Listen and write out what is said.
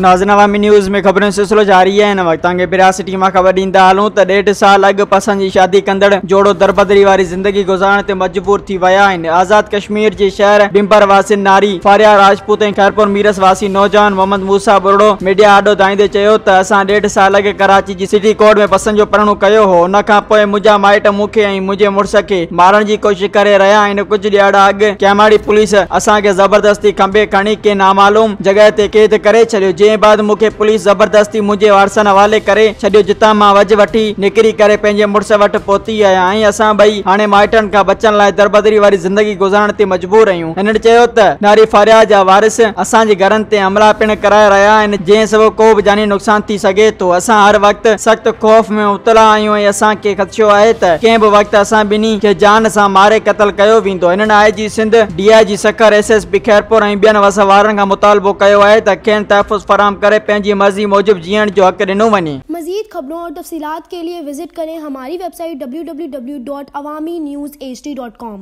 ناظرين عوامي نيوز ۾ خبرن جو سلسلو جاري آهي. هن وقت توهان کي ڀيرا سٽي مان خبر ڏيندا هلون ته ڏيڍ سال اڳ پسند جي شادي ڪندڙ جوڙو دربدري واري زندگي گذارڻ تي مجبور ٿي ويا آهن. آزاد ڪشمير جي شهر ڀمبر واسين ناري فاريا راجپوت ۽ خيرپور ميرس واسي نوجوان محمد موسيٰ ٻرڙو ميڊيا آڏو دانهيندي چيو ته اسان ڏيڍ سال اڳ ڪراچي جي سٽي ڪورٽ ۾ پسند جو پرڻو ڪيو هو ان کان پوء منهنجا مائٽ مون کي ۽ منهنجي مڙس کي مارڻ جي ڪوشش ڪري رهيا آهن. ڪجهه ڏهاڙا اڳ ڪياماڙي پوليس اسان کي زبردستي کنڀي کڻي ڪنهن نامعلوم جڳهه تي قيد ڪري ڇڏيو جنهن بعد مون کي پوليس زبردستي منهنجي وارثن حوالي ڪري ڇڏيو جتان مان وجهه وٺي نڪري ڪري پنهنجي مڙس وٽ پهتي آهيان ۽ اسان ٻئي هاڻي مائٽن کان بچڻ لاء دربدري واري زندگي گذارڻ تي مجبور آهيون. هنن چيو ته ناري فاريا جا وارث اسان جي گهرن تي حملا پڻ ڪرائي رهيا آهن جنهن سبب ڪو به جاني نقصان ٿي سگهي ٿو اسان هر وقت سخت خوف ۾ مبتلا آهيون ۽ اسان کي خدشو آهي ته ڪنهن به وقت اسان ٻنهي کي جان سان ماري قتل ڪيو ويندو. هنن I G Sindh, D I G Sukkur, S S P Khairpur ۽ ٻين وس وارن کان مطالبو ڪيو آهي ته کين تحفظ فراهم ڪري پنهنجي مرضي موجب جيئڻ جو حق ڏنو وڃي. مزيد خبرون اور تفصيلات کے لئے وزٽ ڪرين ھماري ويب سائيٽ www.awamiNewsHD.com.